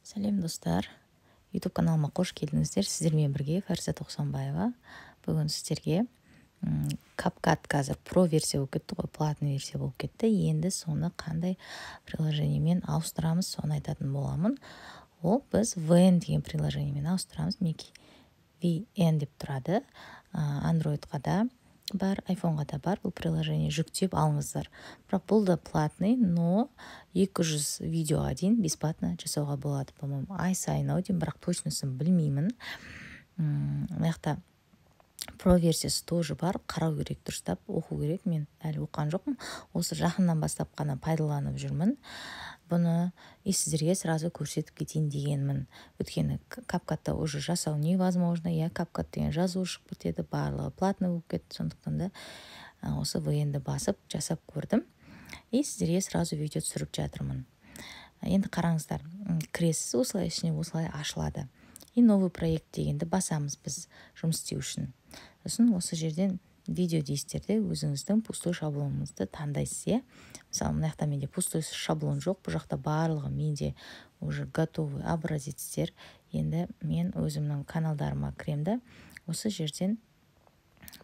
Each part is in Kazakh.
Сәлем, достар! YouTube каналыма қош келдіңіздер! Сіздермен бірге Фариза Тоқсанбаева. Бүгін сіздерге CapCut қазір про версия болып кетті ғой, платный версия болып кетті. Енді соны қандай приложениемен ауыстырамыз, соны айтатын боламын. Ол біз VN деген приложениемен ауыстырамыз. Мінекей, VN деп тұрады. Андроидқа да бар, айфонға да бар бұл приложение, жүктеп алыңыздар. Бірақ бұл да платный, но 200 видеоға дейін бесплатно жасауға болады, по моему, ай сайын ау деймін, бірақ точносын білмеймін. Мына жақта про версиясы тоже бар, қарау керек, дұрыстап оқу керек. Мен әлі оқыған жоқпын, осы жақыннан бастап қана пайдаланып жүрмін бұны и сіздерге сразу көрсетіп кетейін дегенмін. Өйткені CapCut-та уже жасау невозможно, иә, CapCut деген жазу шығып кетеді, барлығы платный болып кетті. Сондықтан да осы VN-ді басып жасап көрдім и сіздерге сразу видео түсіріп жатырмын. Енді қараңыздар, кіресіз осылай, ішіне осылай ашылады и «Новый проект» дегенді басамыз біз жұмыс істеу үшін. Сосын осы жерден «Видео» дейсіздер де, өзіңіздің пустой шаблоныңызды таңдайсыз, иә. Мысалы, мына жақта менде пустой шаблон жоқ, бұл жақта барлығы менде уже готовый образецтер. Енді мен өзімнің каналдарыма кіремін да, осы жерден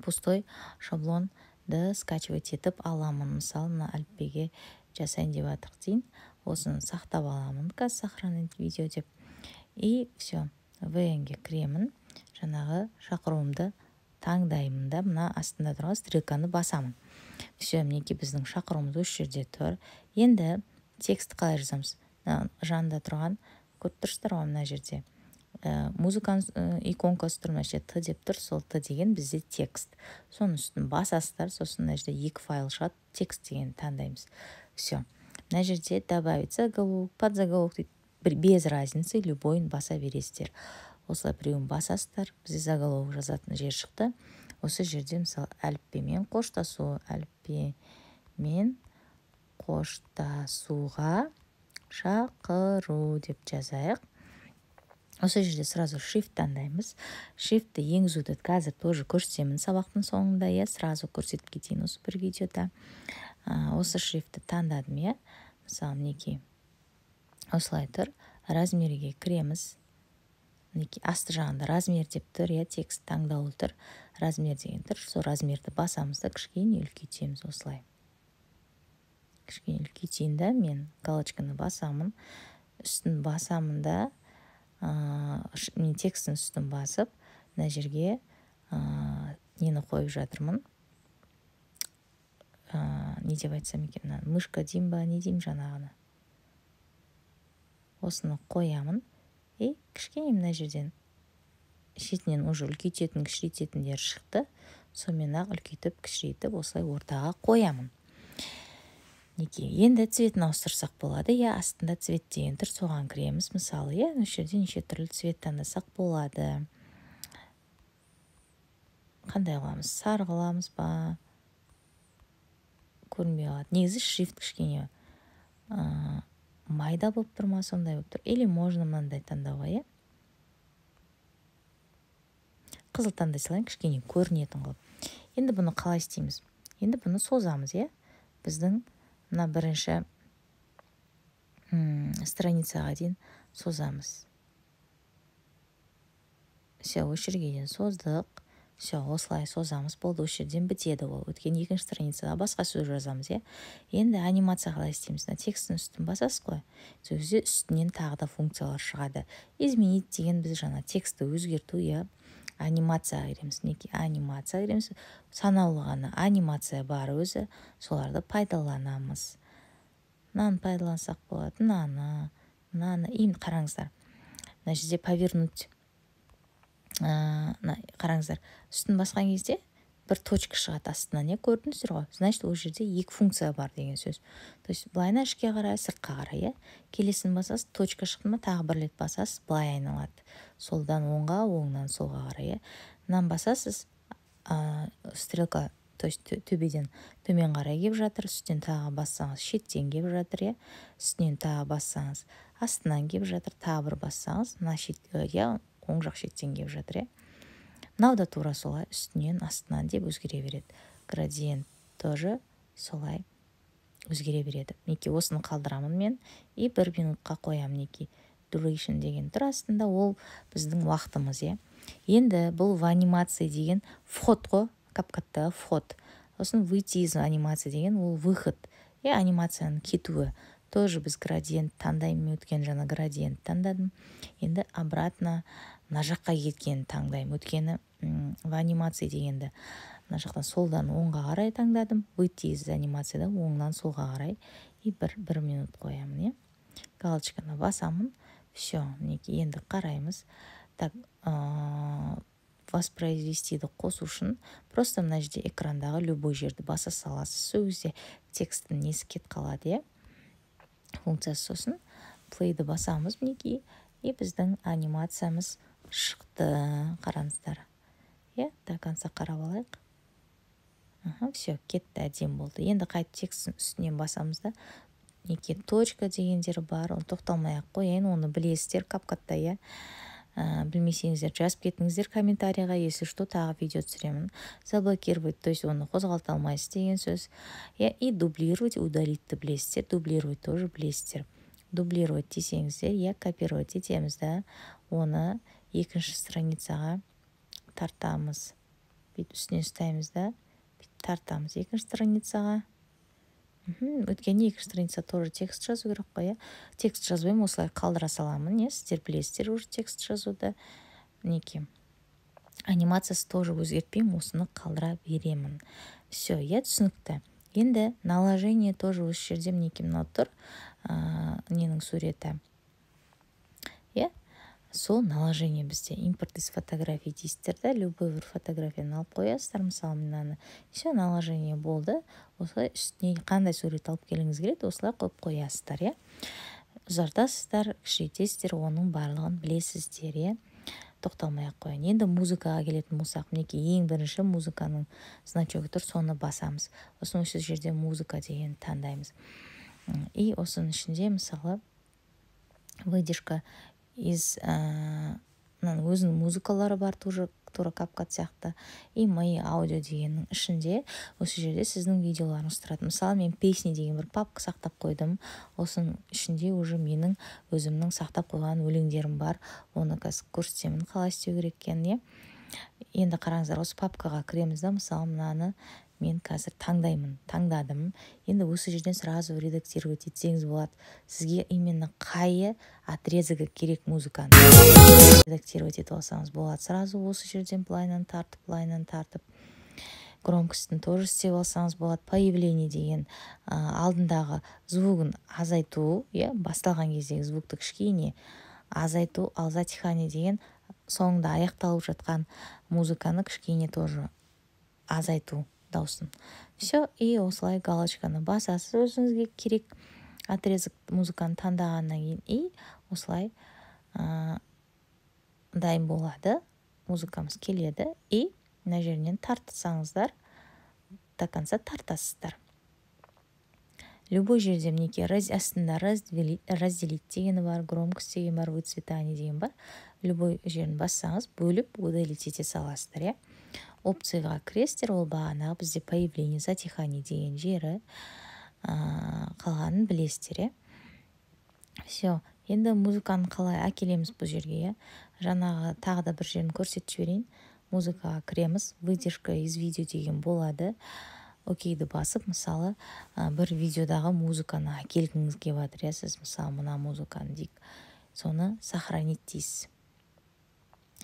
пустой шаблонды скачивать етіп аламын. Мысалы, мына әліппеге жасайын деп жатырық дейін, осыны сақтап аламын қазір, «Сохранить видео» деп. И все, VN-ге кіремін, жаңағы шақыруымды таңдаймын да, мына астында тұрған стрелканы басамын. Все, мінекей, біздің шақыруымыз осы жерде тұр. Енді текст қалай жазамыз? Жанында тұрған, көріп тұрсыздар ғой, мына жерде музыканың иконкасы тұр, мына жерде «Т» деп тұр. Сол «Т» деген бізде текст, соның үстін басасыздар. Сосын мына жерде екі файл шығады, «Текст» дегенді таңдаймыз. Все, мына жерде «Добавить заголовок», «Подзаголовок» дейді, бір без разницы, любойын баса бересіздер. Осылай біреуін басасыздар, бізде заголовок жазатын жер шықты. Осы жерде, мысалы, «Әліппемен қоштасу», «Әліппемен қоштасуға шақыру» деп жазайық. Осы жерде сразу шрифт таңдаймыз. Шрифтті енгізуді қазір тоже көрсетемін сабақтың соңында, иә, сразу көрсетіп кетейін осы бір видеода. Осы шрифтті таңдадым, иә. Мысалы, мінекей, осылай тұр. Размерге кіреміз. Мінекей, асты жағында «Размер» деп тұр, иә, текст таңдаулы тұр, «Размер» деген тұр. Сол размерді басамыз да, кішкене үлкейтеміз. Осылай кішкене үлкейтейін да, мен галочканы басамын, үстін басамын да, мен текстің үстін басып, мына жерге нені қойып жатырмын, не деп айтсам екен, мына мышка деймін ба, не деймін, жаңағыны, осыны қоямын. И кішкене мына жерден шетінен уже үлкейтетін, кішірейтетіндер шықты. Сонымен ақ үлкейтіп, кішірейтіп, осылай ортаға қоямын. Мінекей, енді цветін ауыстырсақ болады, иә. Астында «Цвет» деген тұр, соған кіреміз. Мысалы, иә, осы жерде неше түрлі цвет таңдасақ болады. Қандай қыламыз? Сары қыламыз ба? Көрінбей қалады. Негізі шрифт кішкене майда болып тұр ма, сондай болып тұр. Или можно мынандай таңдауға, иә. Қызыл таңдай салайын, кішкене көрінетін қылып. Енді бұны қалай істейміз? Енді бұны созамыз, иә, біздің мына бірінші страницаға дейін созамыз. Все, осы жерге дейін создық. Все, осылай созамыз, болды, осы жерден бітеді ол, өйткені екінші страницаға басқа сөз жазамыз, иә. Енді анимация қалай істейміз? Мына текстің үстін басасыз ғой, сол кезде үстінен тағы да функциялар шығады. «Изменить» деген біз жаңа текстті өзгерту, иә. Анимацияға кіреміз. Мінекей, анимацияға кіреміз. Санаулы ғана анимация бар өзі, соларды пайдаланамыз. Мынаны пайдалансақ болады, мынаны, мынаны. Енді қараңыздар, мына жерде «Повернуть», мына қараңыздар, үстін басқан кезде бір точка шығады астынан, иә, көрдіңіздер ғой. Значит, ол жерде екі функция бар деген сөз. То есть былайына, ішке қарай, сыртқа қарай, иә. Келесін басасыз, точка шықты ма, тағы бір рет басасыз, былай айналады, солдан оңға, оңнан солға қарай, иә. Мынаны басасыз, стрелка, то есть төбеден төмен қарай келіп жатыр. Үстінен тағы бассаңыз, шеттен келіп жатыр, иә. Үстінен тағы бассаңыз, астынан келіп жатыр. Тағы бір бассаңыз, мына шет, иә, оң жақ шеттен келіп жатыр, иә. Мынау да тура солай, үстінен, астынан деп өзгере береді. Градиент тоже солай өзгере береді. Мінекей, осыны қалдырамын мен и бір минутқа қоямын. Мінекей. Duration деген тұр астында, ол біздің уақытымыз, иә. Енді бұл в анимации деген вход қой, CapCut-тағы вход. Сосын выйти из анимации деген ол выход, иә, анимацияның кетуі. Тоже біз градиент таңдаймын, өткен жаңа градиент таңдадым. Енді обратно мына жаққа кеткенін таңдаймын. Өйткені в анимации дегенді мына жақтан солдан оңға қарай таңдадым. Выйти из анимацияда оңнан солға қарай и бір минут қоямын, иә. Галочканы басамын. Все, мінекей, енді қараймыз. Так, воспроизвестиді қосу үшін просто мына жерде экрандағы любой жерді баса саласыз. Сол кезде тексттің несі кетіп қалады, иә, функциясы. Сосын плейді басамыз, мінекей, и біздің анимациямыз шықты. Қараңыздар, иә, до конца қарап алайық. Аха, все, кетті, әдемі болды. Енді қайтып тексттің үстінен басамыз да, мінекей, точка дегендер бар, оны тоқталмай ақ қояйын, оны білесіздер CapCut-та, иә. Білмесеңіздер, жазып кетіңіздер комментарийға, если что, тағы видео түсіремін. Заблокировать, то есть оны қозғалта алмайсыз деген сөз, иә. И дублировать, удалитті білесіздер, дублировать тоже білесіздер. Дублировать десеңіздер, иә, копировать етеміз да, оны екінші страницаға тартамыз. Бүйтіп үстіне ұстаймыз да, бүйтіп тартамыз екінші страницаға. Өйткені екінші страница тоже текст жазу керек қой, иә. Текст жазбаймын, осылай қалдыра саламын, иә, сіздер білесіздер уже текст жазуды. Мінекей, анимациясы тоже өзгертпеймін, осыны қалдыра беремін. Все, иә, түсінікті. Енді наложение тоже осы жерде, мінекей, мынау тұр, ненің суреті, иә, сол наложение бізде импорт из фотографий дейсіздер да, любой бір фотографияны алып қоясыздар, мысалы, мынаны. Все, наложение болды. Осылай үстіне қандай сурет алып келгіңіз келеді, осылай қойып қоясыздар, иә, ұзартасыздар, кішірейтесіздер, оның барлығын білесіздер, иә, тоқталмай ақ қояйын. Енді музыкаға келетін болсақ, мінекей, ең бірінші музыканың значогы тұр, соны басамыз. Сосын осы жерде музыка деген таңдаймыз. И осының ішінде, мысалы, выдержка из мынаның өзінің музыкалары бар, тоже тура CapCut сияқты. И мои аудио дегеннің ішінде осы жерде сіздің видеоларыңыз тұрады. Мысалы, мен песни деген бір папка сақтап қойдым, осының ішінде уже менің өзімнің сақтап қойған өлеңдерім бар. Оны қазір көрсетемін, қалай істеу керек екенін, иә. Енді қараңыздар, осы папкаға кіреміз да, мысалы, мынаны мен қазір таңдаймын, таңдадым. Енді осы жерден сразу редактировать етсеңіз болады. Сізге именно қай отрезогы керек музыканы редактировать етіп алсаңыз болады. Сразу осы жерден былайынан тартып, былайынан тартып, громкостін тоже істеп алсаңыз болады. Появление деген алдындағы звугын азайту, иә, басталған кездегі звукты кішкене азайту, ал затихание деген соңында аяқталып жатқан музыканы кішкене тоже азайту даусын. Все, и осылай галочканы басасыз өзіңізге керек отрезок музыканы таңдағаннан кейін, и осылай дайын болады, музыкамыз келеді. И мына жерінен тартсаңыздар, до конца тартасыздар. Любой жерде, мінекей, астында разделить дегені бар, громкость деген бар, выцветание деген бар. Любой жерін бассаңыз, бөліп удалить ете саласыздар, иә. Опцияға кіресіздер, ол бағанағы бізде появление, затихание деген жері, қалғанын білесіздер, иә. Все, енді музыканы қалай әкелеміз бұл жерге, иә? Жаңағы тағы да бір жерін көрсетіп жіберейін. Музыкаға кіреміз, выдержка из видео деген болады. Окейді басып, мысалы, бір видеодағы музыканы әкелгіңіз келіп жатыр, иә, сіз, мысалы, мына музыканы дейік, соны сохранить дейсіз.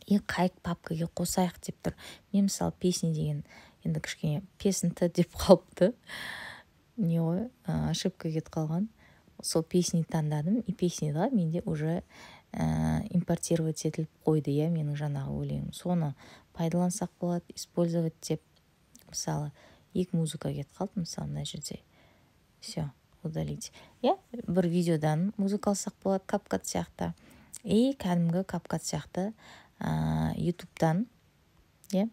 И қай папкаге қосайық деп тұр. Мен, мысалы, песни деген, енді кішкене песенті деп қалыпты, не ғой, ошибка кетіп қалған. Сол песни таңдадым, и песниға менде уже импортировать етіліп қойды, иә, менің жаңағы өлеңім. Соны пайдалансақ болады, использовать деп, мысалы, екі музыка кетіп қалды, мысалы, мына жерде. Все, удалить. Иә, бір видеодан музыка алсақ болады, CapCut сияқты. И кәдімгі CapCut сияқты YouTube'тан, иә,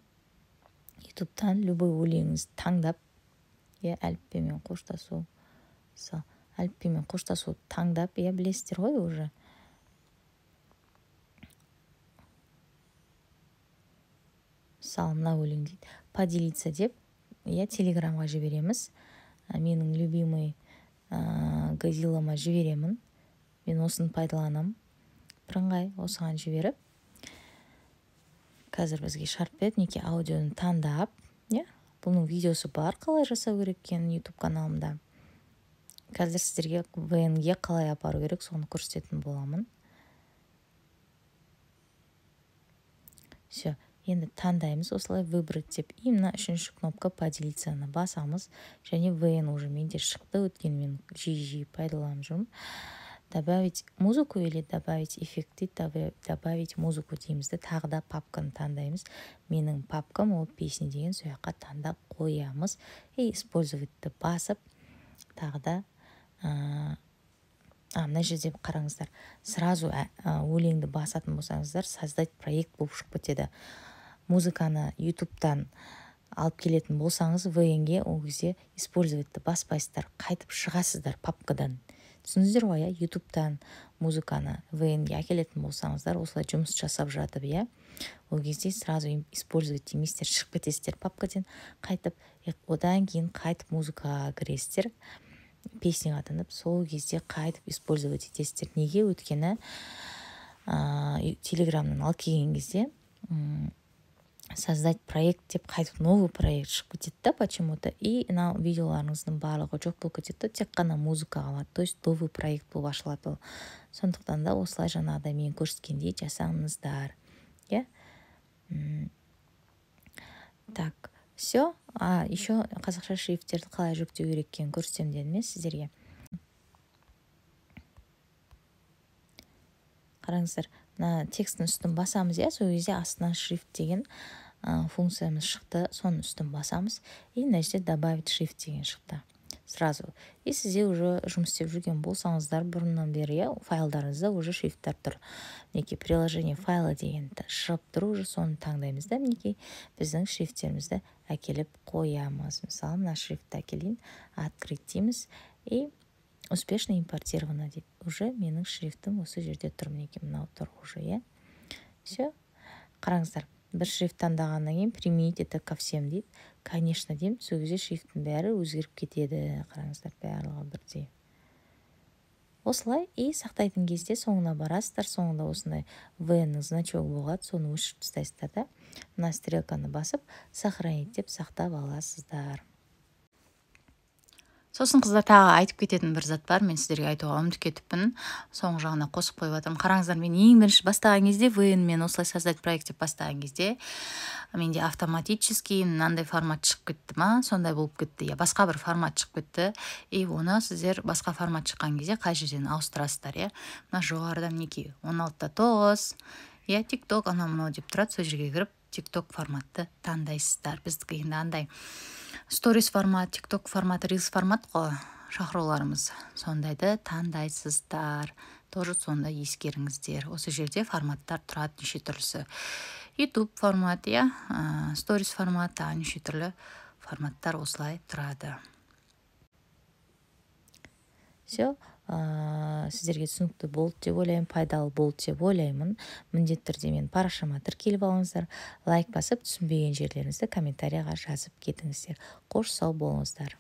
YouTube'тан любой өлеңіңізді таңдап, иә, әліппемен қоштасу, мысалы, әліппемен қоштасу таңдап, иә, білесіздер ғой уже. Мысалы, мына өлең дейді, поделиться деп, иә, Телеграмға жібереміз. Менің любимый Годзиллама жіберемін. Мен осыны пайдаланамын. Бірыңғай осыған жіберіп, қазір бізге шарт береді. Мінекей, аудионы таңдап, иә, бұның видеосы бар, қалай жасау керек екенін YouTube каналымда. Қазір сіздерге VN-ге қалай апару керек, соны көрсететін боламын. Все, енді таңдаймыз осылай выбрать деп, и мына үшінші кнопка поделиться-ны басамыз. Және VN уже менде шықты, өйткені мен жиі-жиі пайдаланып жүрмін. Добавить музыку или добавить эффект дейді, добавить музыку дейміз де, тағы да папканы таңдаймыз. Менің папкам ол песни деген, сол жаққа таңдап қоямыз. И использовать-ті басып, тағы да мына жерде қараңыздар, сразу өлеңді басатын болсаңыздар, создать проект болып шығып кетеді. Музыканы YouTube'тан алып келетін болсаңыз VN-ге, ол кезде использовать-ті баспайсыздар, қайтып шығасыздар папкадан. Түсіндіңіздер ғой, иә? YouTube'тан музыканы VN-ге әкелетін болсаңыздар, осылай жұмыс жасап жатып, иә, ол кезде сразу использовать демейсіздер, шығып кетесіздер папкадан, қайтып, одан кейін қайтып музыкаға кіресіздер, песняға таңдап, сол кезде қайтып использовать етесіздер. Неге? Өйткені Телеграмнан алып келген кезде создать проект деп қайтып новый проект шығып кетеді да почему-то, и мына видеоларыңыздың барлығы жоқ болып кетеді да, тек қана музыка қалады, то есть новый проект болып ашылады ол. Сондықтан да осылай жаңағыдай мен көрсеткендей жасаңыздар, иә. Так, все. Еще қазақша шрифттерді қалай жүктеу керек екенін көрсетемін дедім мен сіздерге. Қараңыздар, мына текстің үстін басамыз, иә, сол кезде астынан шрифт деген функциямыз шықты, соның үстін басамыз, и мына жерде добавить шрифт деген шықты сразу. И сізде уже жұмыс істеп жүрген болсаңыздар бұрыннан бері, иә, файлдарыңызда уже шрифттар тұр. Мінекей, приложение файлы деген шығып тұр уже, соны таңдаймыз да, мінекей біздің шрифттерімізді әкеліп қоямыз. Мысалы, мына шрифтті әкелейін, открыть дейміз, и успешно импортировано дейді. Уже менің шрифтім осы жерде тұр, мінекей мынау тұр уже, иә. Все, қараңыздар, бір шрифт таңдағаннан кейін применить это ко всем дейді. Конечно деймін, сол кезде шрифттің бәрі өзгеріп кетеді. Қараңыздар, барлығы бірдей. Осылай, и сақтайтын кезде соңына барасыздар, соңында осындай V-нің значогы болады, соны өшіріп тастайсыздар да, мына стрелканы басып, сохранить деп сақтап аласыздар. Сосын, қыздар, тағы айтып кететін бір зат бар, мен сіздерге айтуға ұмытып кетіппін, соңғы жағына қосып қойып жатырмын. Қараңыздар, мен ең бірінші бастаған кезде VN мен осылай создать проект деп бастаған кезде менде автоматически мынандай формат шығып кетті ма, сондай болып кетті, иә, басқа бір формат шығып кетті. И оны сіздер басқа формат шыққан кезде қай жерден ауыстырасыздар, иә? Мына жоғарыда мінекей 16:9, иә, TikTok анау мынау деп тұрады, сол жерге кіріп TikTok форматты таңдайсыздар. Біздікі енді андай сторис формат, TikTok формат, Reels формат қой шақыруларымыз. Сондайды таңдайсыздар. Тоже сонда ескеріңіздер. Осы жерде форматтар тұрады неше түрлісі. YouTube формат, иә, сторис формат, тағы неше түрлі форматтар осылай тұрады. Все, сіздерге түсінікті болды деп ойлаймын, пайдалы болды деп ойлаймын. Міндетті түрде менің парақшама тіркеліп алыңыздар, лайк басып, түсінбеген жерлеріңізді комментарияға жазып кетіңіздер. Қош, сау болыңыздар.